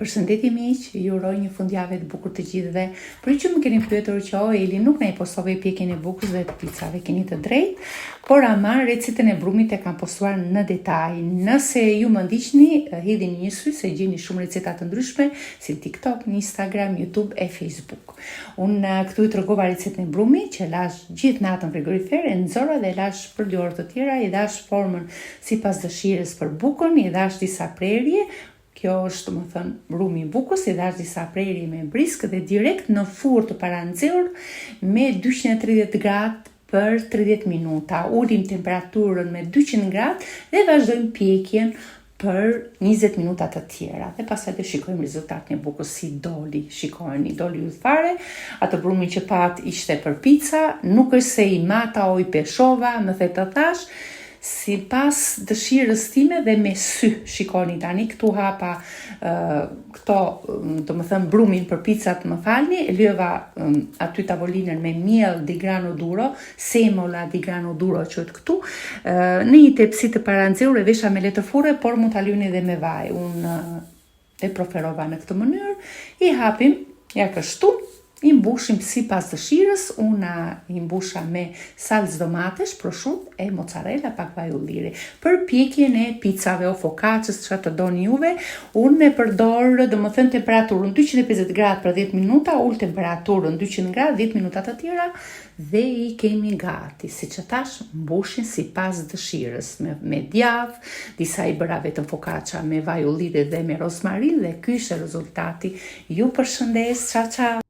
Përshëndetje miq, ju uroj një fundjavë të bukur të gjithëve. Për ju që më keni pyetur që o Eli nuk na i postove pjekjen e bukës dhe të picave, keni të drejtë, por ama recetën e brumit e kam postuar në detaj. Nëse ju më ndiqni, hidhini një sy se gjeni shumë receta të ndryshme si në TikTok, në Instagram, YouTube e Facebook. Unë këtu ju tregova recetën e brumit që e lash gjithë natën në frigorifer, e nxora dhe e lash për dy orë të tjera, i dhash formën sipas dëshirës për bukën, i dhash disa prerje, Kjo është, domethënë, brumi i bukës, i dhash disa prerje me brisk dhe direkt në furrë të paranxehur me 230 gradë për 30 minuta. Ulim temperaturën me 200 gradë dhe vazhdojmë pjekjen për 20 minuta të tjera dhe pastaj do shikojmë rezultatin e bukës si doli. Shikojeni, doli yll fare. Atë brumin që pat ishte për pica, nuk është se i mata o i peshova, më the të thash, Sipas dëshirës time dhe me sy, shikoni tani këtu hapa këto, domethënë brumin për picat, më falni, e lyeva aty tavolinën me miell di grano duro, semola di grano duro quhet këtu, në një tepsi të paranxehur e vesha me letër furre, por mund ta lyni dhe me vaj. Unë e preferova në këtë mënyrë, i hapim, ja kështu, i mbushim sipas dëshirës, unë i mbusha me salcë domatesh, proshutë e mozzarella pak vaj ulliri. Për pjekjen e picave o fokaçës, çfarë të doni juve, unë e përdor, domethënë temperaturën 250 gradë për 10 minuta, ul temperaturën 200 gradë, 10 minuta të tjera, Dhe i kemi gati, siç e thash, mbushin sipas dëshirës, me, me djath, disa i bëra vetëm fokaça me vaj ulliri dhe me rozmarinë dhe ky ishte rezultati. Ju përshëndes, ciao ciao.